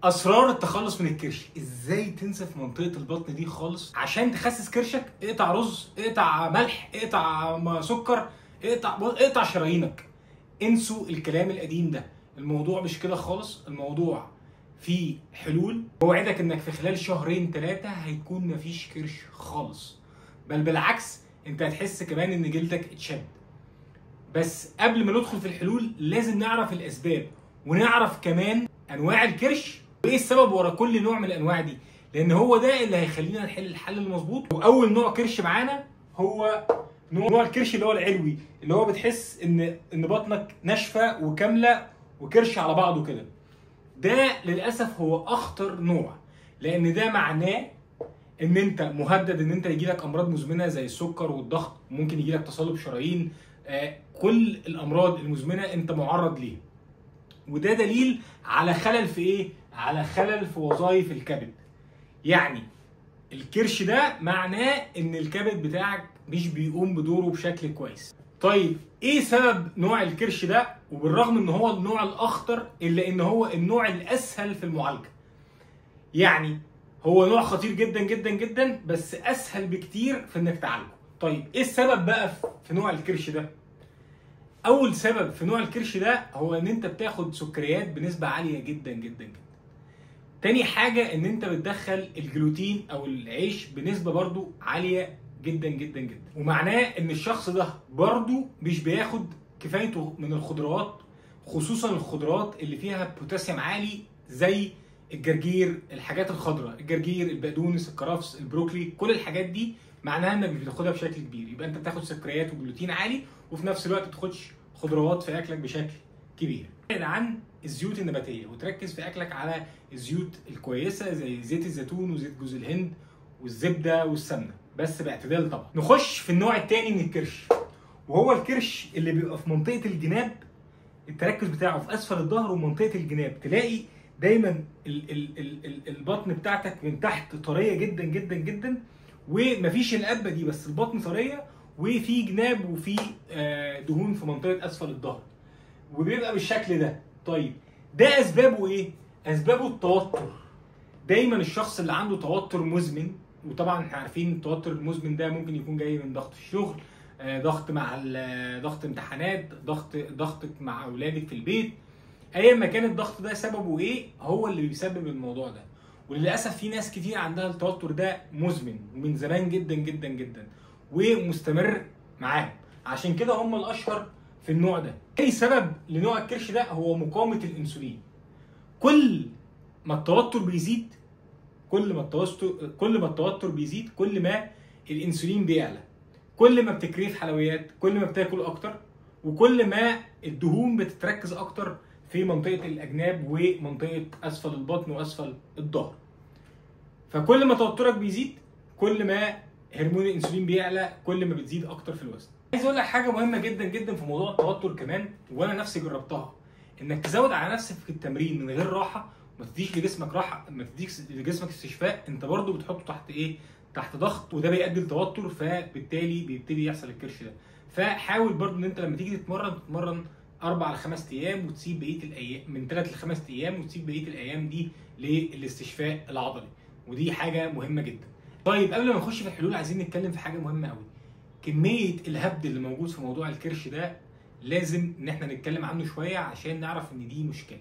اسرار التخلص من الكرش، ازاي تنسف منطقة البطن دي خالص عشان تخسس كرشك. اقطع رز، اقطع ملح، اقطع سكر، اقطع شرايينك. انسوا الكلام القديم ده، الموضوع مش كده خالص. الموضوع فيه حلول. بوعدك انك في خلال شهرين 3 هيكون مفيش كرش خالص، بل بالعكس انت هتحس كمان ان جلدك اتشد. بس قبل ما ندخل في الحلول لازم نعرف الاسباب، ونعرف كمان انواع الكرش وايه السبب ورا كل نوع من الانواع دي، لان هو ده اللي هيخلينا نحل الحل المظبوط. واول نوع كرش معانا هو نوع الكرش اللي هو العلوي، اللي هو بتحس ان بطنك ناشفة وكامله وكرش على بعضه كده. ده للاسف هو اخطر نوع، لان ده معناه ان انت مهدد ان انت يجيلك امراض مزمنة زي السكر والضغط، ممكن يجيلك تصلب شرايين، كل الامراض المزمنة انت معرض ليها. وده دليل على خلل في ايه؟ على خلل في وظائف الكبد. يعني الكرش ده معناه ان الكبد بتاعك مش بيقوم بدوره بشكل كويس. طيب ايه سبب نوع الكرش ده؟ وبالرغم ان هو النوع الاخطر الا ان هو النوع الاسهل في المعالجة. يعني هو نوع خطير جدا جدا جدا، بس اسهل بكتير في انك تعالجه. طيب ايه السبب بقى في نوع الكرش ده؟ اول سبب في نوع الكرش ده هو ان انت بتاخد سكريات بنسبة عالية جدا جدا جدا. تاني حاجة ان انت بتدخل الجلوتين او العيش بنسبة برضو عالية جدا جدا جدا، ومعناه ان الشخص ده برضو مش بياخد كفايته من الخضروات، خصوصا الخضروات اللي فيها بوتاسيوم عالي زي الجرجير، الحاجات الخضراء، الجرجير، البقدونس، الكرفس، البروكلي، كل الحاجات دي معناها انك مش بتاخدها بشكل كبير. يبقى انت بتاخد سكريات وجلوتين عالي وفي نفس الوقت ما بتاخدش خضروات في اكلك بشكل كبير. ابعد عن الزيوت النباتية وتركز في اكلك على الزيوت الكويسة زي زيت الزيتون وزيت جوز الهند والزبده والسمنه، بس باعتدال طبعا. نخش في النوع الثاني من الكرش، وهو الكرش اللي بيبقى في منطقة الجناب، التركز بتاعه في اسفل الظهر ومنطقة الجناب. تلاقي دايما ال ال ال البطن بتاعتك من تحت طرية جدا جدا جدا، ومفيش القبة دي، بس البطن طرية وفي جناب وفي دهون في منطقة اسفل الظهر، وبيبقى بالشكل ده. طيب ده اسبابه ايه؟ اسبابه التوتر. دايما الشخص اللي عنده توتر مزمن، وطبعا احنا عارفين التوتر المزمن ده ممكن يكون جاي من ضغط الشغل، ضغط مع ضغط امتحانات، ضغطك مع اولادك في البيت، ايا ما كان الضغط ده سببه ايه هو اللي بيسبب الموضوع ده. وللاسف في ناس كتير عندها التوتر ده مزمن ومن زمان جدا جدا جدا ومستمر معاهم، عشان كده هم الاشهر في النوع ده. اي سبب لنوع الكرش ده هو مقاومة الانسولين. كل ما التوتر بيزيد، كل ما التوتر بيزيد، كل ما الانسولين بيعلى، كل ما بتكريف حلويات، كل ما بتاكل اكتر، وكل ما الدهون بتتركز اكتر في منطقة الاجناب ومنطقة اسفل البطن واسفل الظهر. فكل ما توترك بيزيد كل ما هرمون الانسولين بيعلى، كل ما بتزيد اكتر في الوزن. عايز اقول لك حاجة مهمة جدا جدا في موضوع التوتر كمان، وانا نفسي جربتها، انك تزود على نفسك في التمرين من غير راحة، ما تديش لجسمك راحة، ما تديش لجسمك استشفاء، انت برضو بتحطه تحت ايه؟ تحت ضغط، وده بيؤدي لتوتر، فبالتالي بيبتدي يحصل الكرش ده. فحاول برضو ان انت لما تيجي تتمرن تتمرن 4 ل 5 ايام وتسيب بقية الايام، من 3 ل 5 ايام وتسيب بقية الايام دي للاستشفاء العضلي، ودي حاجة مهمة جدا. طيب قبل ما نخش في الحلول عايزين نتكلم في حاجة مهمة قوي. كمية الهبد اللي موجود في موضوع الكرش ده لازم ان احنا نتكلم عنه شوية عشان نعرف ان دي مشكلة.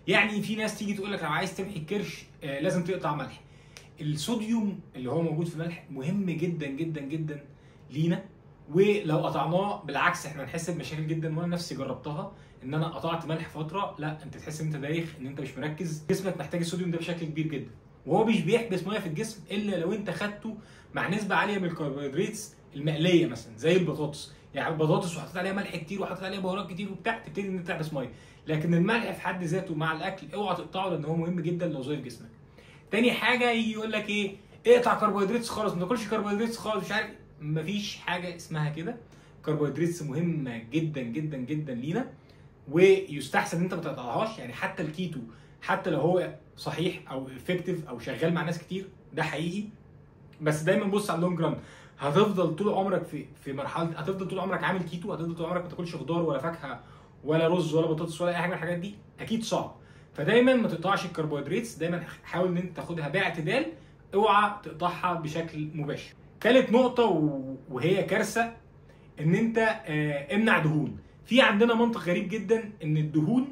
يعني في ناس تيجي تقول لك لو عايز تمحي الكرش لازم تقطع ملح. الصوديوم اللي هو موجود في الملح مهم جدا جدا جدا لينا، ولو قطعناه بالعكس احنا هنحس بمشاكل جدا. وانا نفسي جربتها ان انا قطعت ملح فترة، لا انت تحس ان انت دايخ، ان انت مش مركز، جسمك محتاج الصوديوم ده بشكل كبير جدا، وهو مش بيحبس مية في الجسم الا لو انت خدته مع نسبه عالية من الكربوهيدرات المقليه مثلا زي البطاطس. يعني البطاطس وحطيت عليها ملح كتير وحطيت عليها بهارات كتير وبتاع، تبتدي ان انت تحبس مية. لكن الملح في حد ذاته مع الاكل اوعى تقطعه لان هو مهم جدا لوظائف جسمك. تاني حاجة يجي يقول لك ايه؟ اقطع كربوهيدرات خالص، ما تاكلش كربوهيدرات خالص، مش عارف. مفيش حاجة اسمها كده. كربوهيدرات مهمة جدا جدا جدا لينا، ويستحسن ان انت ما تقطعهاش. يعني حتى الكيتو حتى لو هو صحيح او effective او شغال مع ناس كتير ده حقيقي، بس دايما بص على ال long run. هتفضل طول عمرك في مرحلة، هتفضل طول عمرك عامل كيتو، هتفضل طول عمرك ما تاكلش خضار ولا فاكهة ولا رز ولا بطاطس ولا اي حاجة من الحاجات دي، اكيد صعب. فدايما ما تقطعش الكربوهيدرات، دايما حاول ان انت تاخدها باعتدال، اوعى تقطعها بشكل مباشر. ثالث نقطة وهي كارثة، ان انت امنع دهون. في عندنا منطق غريب جدا ان الدهون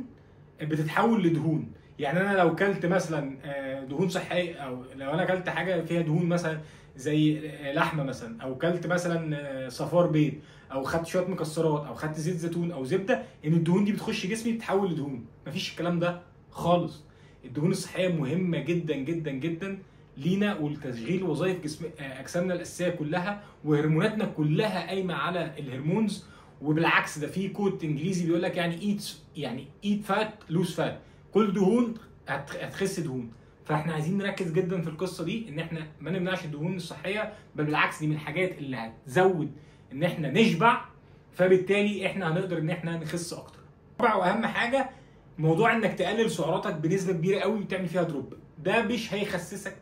بتتحول لدهون، يعني انا لو كلت مثلا دهون صحية، او لو انا كلت حاجة فيها دهون مثلا زي لحمه مثلا، او كلت مثلا صفار بيض، او خدت شوية مكسرات، او خدت زيت زيتون او زبدة، ان الدهون دي بتخش جسمي بتتحول لدهون. مفيش الكلام ده خالص. الدهون الصحية مهمة جدا جدا جدا لينا ولتشغيل وظائف جسم اجسامنا الاساسية كلها، وهرموناتنا كلها قايمة على ال hormones. وبالعكس ده في quote انجليزي بيقول لك يعني eat، يعني eat fat lose fat، كل دهون هتخس دهون. فاحنا عايزين نركز جدا في القصة دي، ان احنا ما نمنعش الدهون الصحية، بل بالعكس دي من الحاجات اللي هتزود ان احنا نشبع، فبالتالي احنا هنقدر ان احنا نخس اكتر. رابع واهم حاجة، موضوع انك تقلل سعراتك بنسبة كبيرة قوي وتعمل فيها drop، ده مش هيخسسك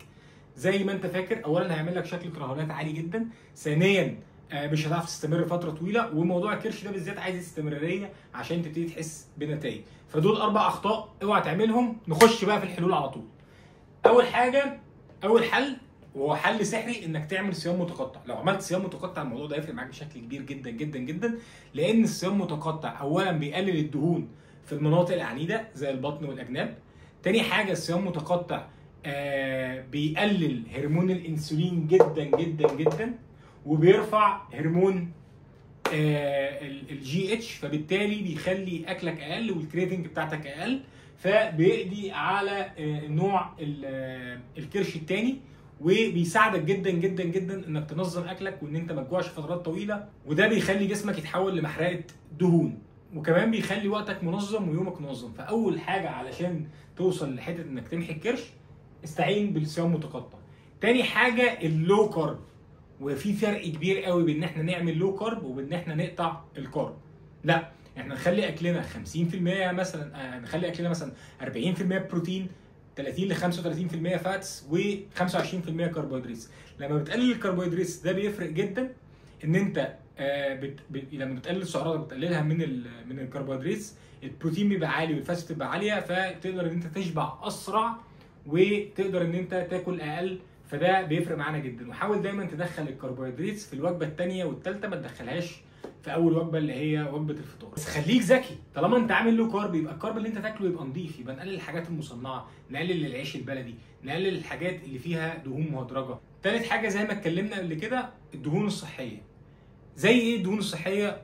زي ما انت فاكر. اولا هيعمل لك شكل ترهلات عالي جدا، ثانيا مش هتعرف تستمر فترة طويلة، وموضوع الكرش ده بالذات عايز استمرارية عشان تبتدي تحس بنتائج. فدول 4 اخطاء اوعى تعملهم. نخش بقى في الحلول على طول. اول حاجة، اول حل وهو حل سحري، انك تعمل صيام متقطع. لو عملت صيام متقطع الموضوع ده هيفرق معاك بشكل كبير جدا جدا جدا، لان الصيام المتقطع اولا بيقلل الدهون في المناطق العنيده زي البطن والاجناب. تاني حاجة، الصيام المتقطع بيقلل هرمون الانسولين جدا جدا جدا، وبيرفع هرمون ال GH، فبالتالي بيخلي اكلك اقل وال craving بتاعتك اقل، فبيقضي على نوع الكرش الثاني، وبيساعدك جدا جدا جدا انك تنظم اكلك وان انت ما تجوعش فترات طويلة، وده بيخلي جسمك يتحول لمحرقه دهون، وكمان بيخلي وقتك منظم ويومك منظم. فاول حاجة علشان توصل لحته انك تمحي الكرش، استعين بالصيام المتقطع. تاني حاجة ال low carb، وفي فرق كبير قوي بين ان احنا نعمل low carb وبين ان احنا نقطع ال carb. لا، احنا نخلي اكلنا 50% مثلا، نخلي اكلنا مثلا 40% بروتين، 30 ل 35% fats، و25% كربوهيدرات. لما بتقلل الكربوهيدرات ده بيفرق جدا، ان انت لما بتقلل سعراتك بتقللها من الكربوهيدرات، البروتين بيبقى عالي وال fats بتبقى عالية، فتقدر ان انت تشبع اسرع وتقدر ان انت تاكل اقل، فده بيفرق معانا جدا. وحاول دايما تدخل الكربوهيدرات في الوجبة الثانية والثالثة، ما تدخلهاش في اول وجبة اللي هي وجبة الفطار. بس خليك ذكي، طالما انت عامل low carb يبقى ال carb اللي انت تاكله يبقى نظيف، يبقى نقلل الحاجات المصنعة، نقلل العيش البلدي، نقلل الحاجات اللي فيها دهون مهدرجه. ثالث حاجة زي ما اتكلمنا قبل كده، الدهون الصحية. زي ايه الدهون الصحية؟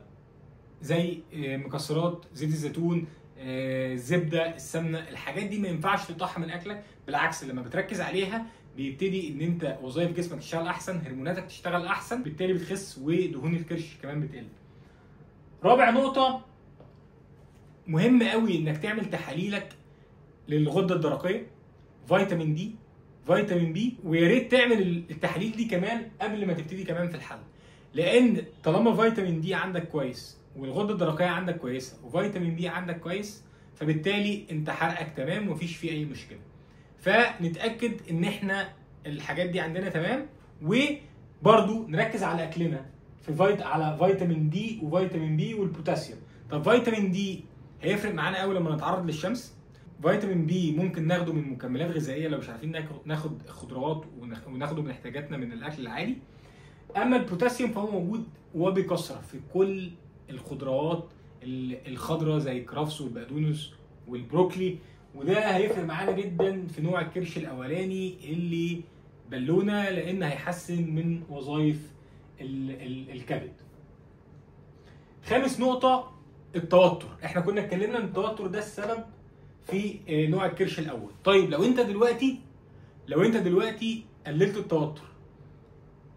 زي مكسرات، زيت الزيتون، الزبدة، السمنة، الحاجات دي ما ينفعش تقطعها من اكلك. بالعكس لما بتركز عليها بيبتدي ان انت وظائف جسمك تشتغل احسن، هرموناتك تشتغل احسن، بالتالي بتخس ودهون الكرش كمان بتقل. رابع نقطة مهم قوي، انك تعمل تحاليلك للغده الدرقية، فيتامين دي، فيتامين بي، ويا ريت تعمل التحاليل دي كمان قبل ما تبتدي كمان في الحل، لان طالما فيتامين دي عندك كويس والغده الدرقية عندك كويسة وفيتامين بي عندك كويس، فبالتالي انت حرقك تمام ومفيش فيه اي مشكلة. فنتاكد ان احنا الحاجات دي عندنا تمام، وبرده نركز على اكلنا في على فيتامين دي وفيتامين بي والبوتاسيوم. طب فيتامين دي هيفرق معانا قوي لما نتعرض للشمس. فيتامين بي ممكن ناخده من مكملات غذائية لو مش عارفين ناخد خضروات وناخده من احتياجاتنا من الاكل العادي. اما البوتاسيوم فهو موجود وبكثرة في كل الخضروات الخضراء زي الكرفس والبقدونس والبروكلي، وده هيفرق معانا جدا في نوع الكرش الاولاني اللي بالونه، لان هيحسن من وظائف الكبد. خامس نقطة التوتر. احنا كنا اتكلمنا ان التوتر ده السبب في نوع الكرش الاول. طيب لو انت دلوقتي قللت التوتر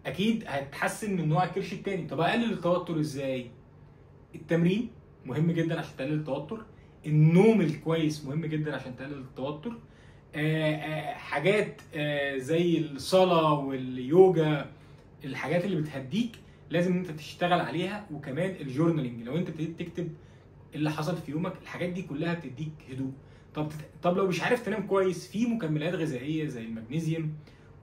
اكيد هتحسن من نوع الكرش الثاني. طب اقلل التوتر ازاي؟ التمرين مهم جدا عشان تقلل التوتر، النوم الكويس مهم جدا عشان تقلل التوتر، حاجات زي الصلاة واليوجا، الحاجات اللي بتهديك لازم انت تشتغل عليها، وكمان ال journaling لو انت ابتديت تكتب اللي حصل في يومك، الحاجات دي كلها بتديك هدوء. طب لو مش عارف تنام كويس، في مكملات غذائية زي المغنيسيوم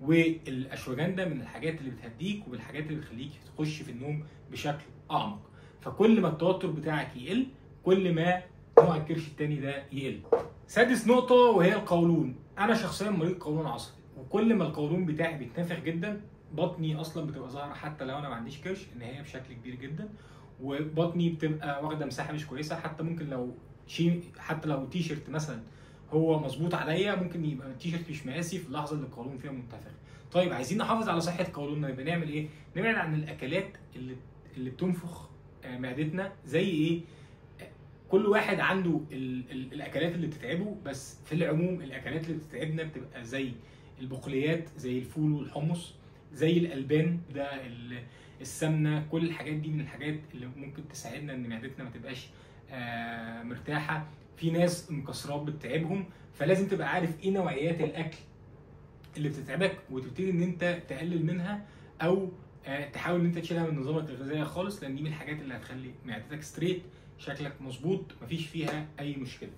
والاشواجندا من الحاجات اللي بتهديك وبالحاجات اللي بتخليك تخش في النوم بشكل اعمق. فكل ما التوتر بتاعك يقل كل ما نوع الكرش التاني ده يقل. سادس نقطة وهي القولون. انا شخصيا مريض قولون عصبي، وكل ما القولون بتاعي بيتنفخ جدا بطني اصلا بتبقى ظاهره حتى لو انا ما عنديش كرش ان هي بشكل كبير جدا، وبطني بتبقى واخده مساحة مش كويسة. حتى ممكن لو حتى لو تيشرت مثلا هو مظبوط عليا ممكن يبقى التيشرت مش مقاسي في اللحظة اللي القولون فيها منتفخ. طيب عايزين نحافظ على صحة قولوننا، يبقى نعمل ايه؟ نبعد عن الاكلات اللي بتنفخ معدتنا. زي ايه؟ كل واحد عنده الاكلات اللي بتتعبه، بس في العموم الاكلات اللي بتتعبنا بتبقى زي البقوليات، زي الفول والحمص، زي الالبان، ده السمنة. كل الحاجات دي من الحاجات اللي ممكن تساعدنا ان معدتنا ما تبقاش مرتاحة. في ناس مكسرات بتتعبهم، فلازم تبقى عارف ايه نوعيات الاكل اللي بتتعبك وتبتدي ان انت تقلل منها او تحاول ان انت تشيلها من نظامك الغذائي خالص، لان دي من الحاجات اللي هتخلي معدتك straight، شكلك مظبوط، مفيش فيها اي مشكلة.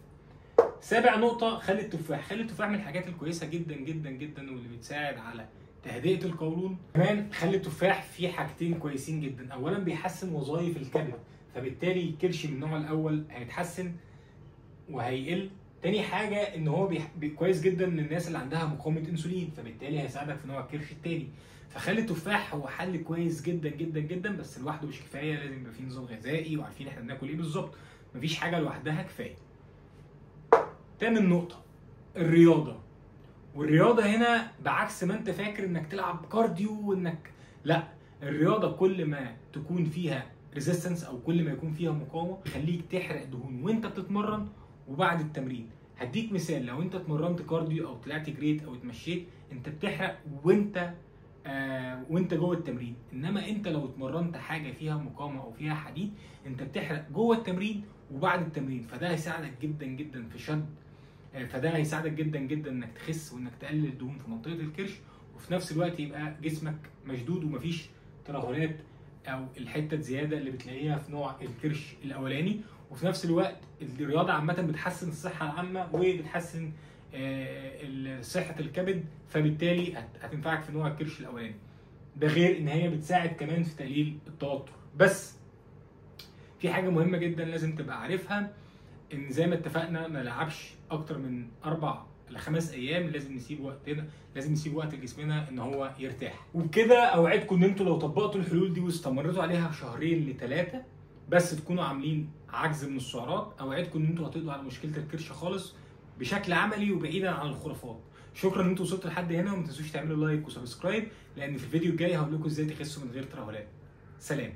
سابع نقطة، خل التفاح. خل التفاح من الحاجات الكويسة جدا جدا جدا واللي بتساعد على تهدئه القولون. كمان خل التفاح فيه حاجتين كويسين جدا. اولا بيحسن وظائف الكبد، فبالتالي الكرش من النوع الاول هيتحسن وهيقل. تاني حاجة ان هو كويس جدا للناس اللي عندها مقاومة انسولين، فبالتالي هيساعدك في نوع الكرش التاني. فخل التفاح هو حل كويس جدا جدا جدا، بس لوحده مش كفاية، لازم يبقى فيه نظام غذائي وعارفين احنا بناكل ايه بالظبط، مفيش حاجة لوحدها كفاية. تامن نقطة، الرياضة. والرياضة هنا بعكس ما انت فاكر انك تلعب cardio وانك لا، الرياضة كل ما تكون فيها resistance او كل ما يكون فيها مقاومة يخليك تحرق دهون وانت بتتمرن وبعد التمرين. هديك مثال، لو انت اتمرنت cardio او طلعت جريت او اتمشيت انت بتحرق وانت جوه التمرين، انما انت لو اتمرنت حاجة فيها مقاومة او فيها حديد انت بتحرق جوه التمرين وبعد التمرين، فده هيساعدك جدا جدا في شد، فده هيساعدك جدا جدا انك تخس وانك تقلل الدهون في منطقة الكرش، وفي نفس الوقت يبقى جسمك مشدود ومفيش ترهلات او الحتة الزيادة اللي بتلاقيها في نوع الكرش الاولاني. وفي نفس الوقت الرياضة عامة بتحسن الصحة العامة وبتحسن صحة الكبد، فبالتالي هتنفعك في نوع الكرش الاولاني. ده غير ان هي بتساعد كمان في تقليل التوتر. بس في حاجة مهمة جدا لازم تبقى عارفها، ان زي ما اتفقنا ما نلعبش اكتر من 4 ل 5 ايام، لازم نسيب وقتنا، لازم نسيب وقت لجسمنا ان هو يرتاح. وبكده اوعدكم ان انتوا لو طبقتوا الحلول دي واستمرتوا عليها 2 ل 3 بس تكونوا عاملين عجز من السعرات، اوعدكم ان انتوا هتقضوا على مشكلة الكرش خالص بشكل عملي وبعيدا عن الخرافات. شكرا ان انتوا وصلتوا لحد هنا، وما تنسوش تعملوا like و subscribe، لان في الفيديو الجاي هقول لكم ازاي تخسوا من غير ترهلات. سلام.